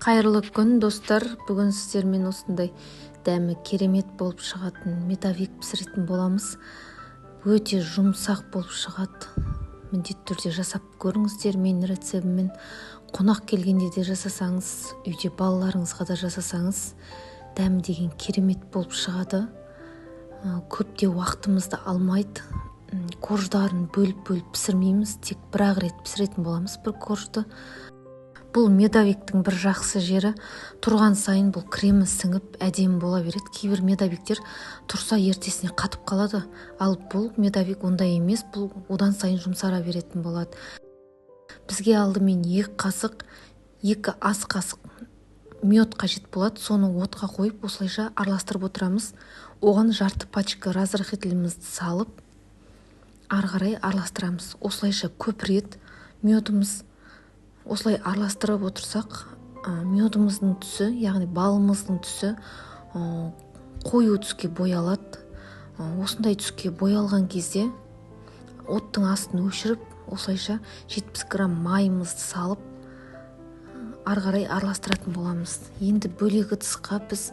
Қайырлы күн, достар. Бүгін сіздермен осындай дәмі керемет болып шығатын медовик пісіретін боламыз. Өте жұмсақ болып шығады. Міндетті түрде жасап көріңіздер. Менің рецептіммен қонақ келгенде де жасасаңыз, үйде балаларыңызға да жасасаңыз, дәмі деген керемет болып шығады. Көп те уақытымызды алмайды. Корждарын бөліп-бөліп пісірмейміз, тек бір-ақ рет пісіретін боламыз бір коржды. Бұл медовиктің бір жақсы жері, тұрған сайын бұл кремі сіңіп әдемі бола береді. Кейбір медовиктер тұрса ертесіне қатып қалады, ал бұл медовик ондай емес, бұл одан сайын жұмсара беретін болады. Бізге алдымен 2 ас қасық мед қажет болады. Соны отқа қойып осылайша араластырып отырамыз. Оған жарты пачка разрыхлителімізді салып ары қарай араластырамыз. Осылайша көпіреді медіміз. Осылай араластырып отырсақ, медіміздің түсі, яғни балымыздың түсі қою түске боялады. Осындай түске боялған кезде оттың астын өшіріп, осылайша 70 грамм майымызды салып, ары қарай араластыратын боламыз. Енді бөлек ыдысқа біз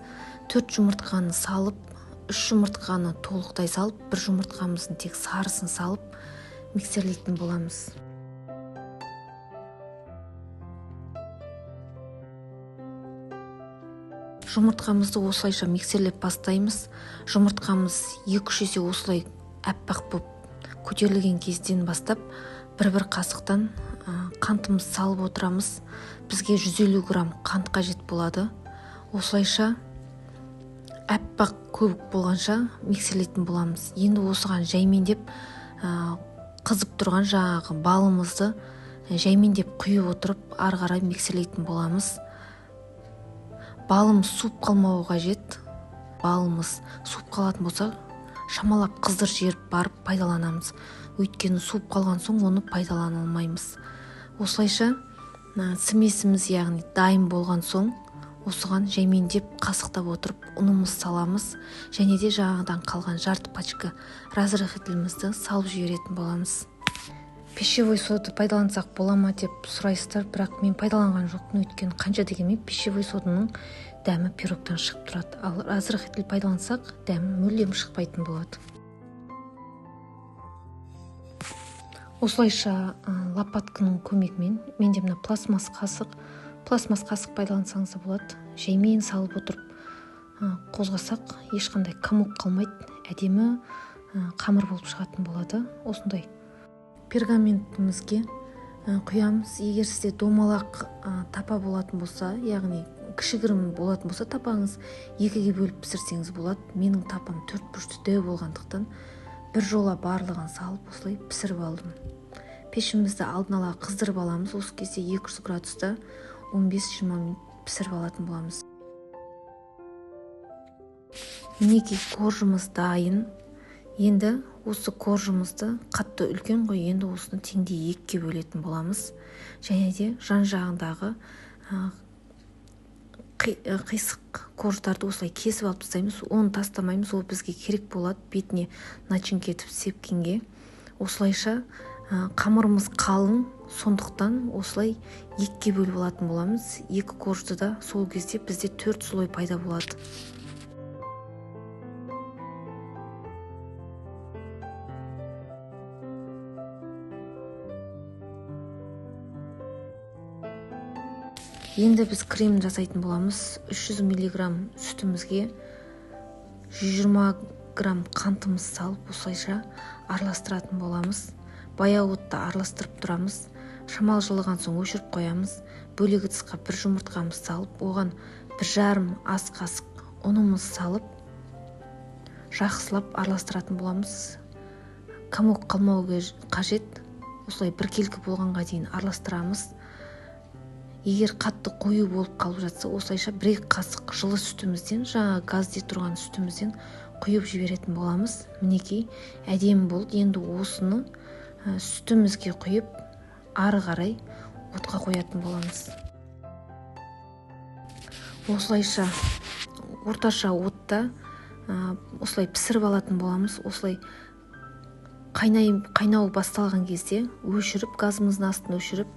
4 жұмыртқаны салып, 3 жұмыртқаны толықтай салып, 1 жұмыртқамыздың тек сарысын салып миксерлейтін боламыз. Жұмыртқамызды осылайша миксерлеп бастаймыз. Жұмыртқамыз 2-3 есе осылай аппақ болып көтерілген кезден бастап бір-бір қасықтан қантымызды салып отырамыз. Бізге 150 грамм қант қажет болады. Осылайша аппақ көбік болғанша миксерлейтін боламыз. Енді осыған жаймендеп қызып тұрған жаңағы балымызды жаймендеп құйып отырып ары қарай миксерлейтін боламыз. Балымыз суып қалмауы қажет. Балымыз суып қалатын болса, шамалап қыздырып жіберіп барып пайдаланамыз. Өйткені суып қалған соң оны пайдалана алмаймыз. Осылайша смесіміз, яғни дайын болған соң, осыған жаймендеп қасықтап отырып ұнымыз саламыз. Және де жаңағыдан қалған жарты пачка разрыхлителімізді салып жіберетін боламыз. Пищевой соды пайдалансақ бола ма деп сұрайсыздар, бірақ мен пайдаланған жоқпын, өйткені қанша дегенмен пищевой содының дәмі пирогтан шығып тұрады. Ал разрыхлитель пайдалансақ, дәмі мүлдем шықпайтын болады. Осылайша лопатканың көмегімен, менде мына пластмасс қасық пайдалансаңыз да болады. Жаймен салып отырып қозғасақ, ешқандай комок қалмайды, әдемі қамыр болып шығатын болады. Осындай пергаментімізге құямыз. Егер сізде домалақ тапа болатын болса, яғни кішігірім болатын болса тапаңыз, 2-ге бөліп пісірсеңіз болады. Менің тапам 4 бұрышты дәу болғандықтан бір жола барлығын салып осылай пісіріп алдым. Пешімізді алдын ала қыздырып аламыз. Осы кезде 200 градуста 15-20 минут пісіріп алатын боламыз. Мінекей коржымыз дайын. Енді осы коржымызды қатты үлкен ғой, енді осыны теңдей 2-ге бөлетін боламыз. Және де жан-жағындағы қисық корждарды осылай кесіп алып тастаймыз. Оны тастамаймыз, ол бізге керек болады бетіне начинка етіп сепкенге. Осылайша қамырымыз қалың, сондықтан осылай 2-ге бөліп алатын боламыз. 2 коржды да сол кезде бізде 4 слой пайда болады. Енді біз крем жасайтын боламыз. 300 миллиграмм сүтімізге 120 грамм қантымыз салып осылайша араластыратын боламыз. Баяу отта араластырып тұрамыз. Шамал жылыған соң өшіріп қоямыз. Бөлек ыдысқа бір жұмыртқамыз салып, оған 1,5 ас қасық ұнымыз салып, жақсылап араластыратын боламыз. Комок қалмауы қажет. Осылай біркелкі болғанға дейін араластырамыз. Егер қатты қою болып қалып жатса, осылайша 1 қасық жылы сүтімізден, жаңа газде тұрған сүтімізден құйып жіберетін боламыз. Мінекей, әдемі болды. Енді осыны сүтімізге құйып, ары қарай отқа қоятын боламыз. Осылайша орташа отта осылай пісіріп алатын боламыз. Осылай қайнау басталған кезде өшіріп, газымыздың астын өшіріп,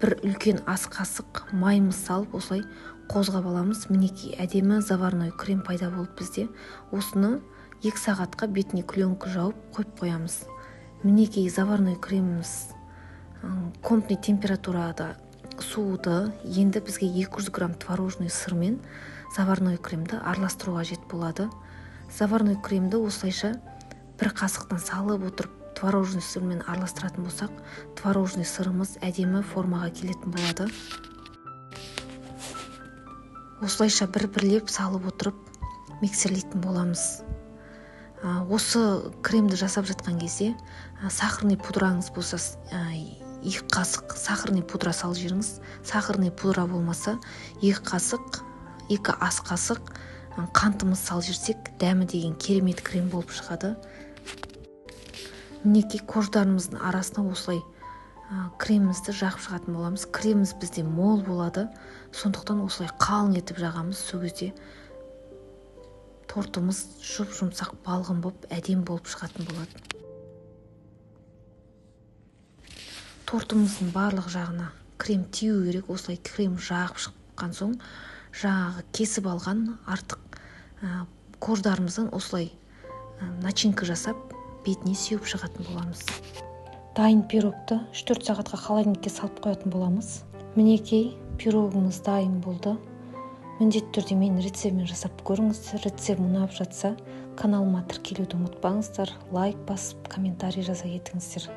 Бір үлкен ас қасық майымыз салып, осылай қозғап аламыз. Мінекей, әдемі заварной крем пайда болды бізде. Осыны 2 сағатқа бетіне пленка жауып қойып қоямыз. Мінекей, заварной креміміз комнатный температурада суыды. Енді бізге 200 грамм творожный сырмен заварной кремді араластыру қажет болады. Заварной кремді осылайша бір қасықтан салып отырып творожный сырмен араластыратын болсақ, творожный сырымыз әдемі формаға келетін болады. Осылайша бір-бірлеп салып отырып миксерлейтін боламыз. Осы кремді жасап жатқан кезде сахарный пудраңыз болса, 2 қасық сахарный пудра салып жіберіңіз. Сахарный пудра болмаса, 2 қасық, 2 ас қасық қантымыз салып жіберсек, дәмі деген керемет крем болып шығады. Мінекей, корждарымыздың арасына осылай кремімізді жағып шығатын боламыз. Креміміз бізде мол болады, сондықтан осылай қалың етіп жағамыз. Сол кезде тортымыз жұп-жұмсақ, балғын болып, әдемі болып шығатын болады. Тортымыздың барлық жағына крем тию керек. Осылай крем жағып шыққан соң, жаңағы кесіп алған артық корждарымыздан осылай начинка жасап, бетіне сеуіп шығатын боламыз. Дайын пирогты 3-4 сағатқа холодильникке салып қоятын боламыз. Мінекей, пирогымыз дайын болды. Міндетті түрде менің рецептіммен жасап көріңіздер. Рецепт ұнап жатса, каналыма тіркелуді ұмытпаңыздар. Лайк басып, комментарий жаза кетіңіздер.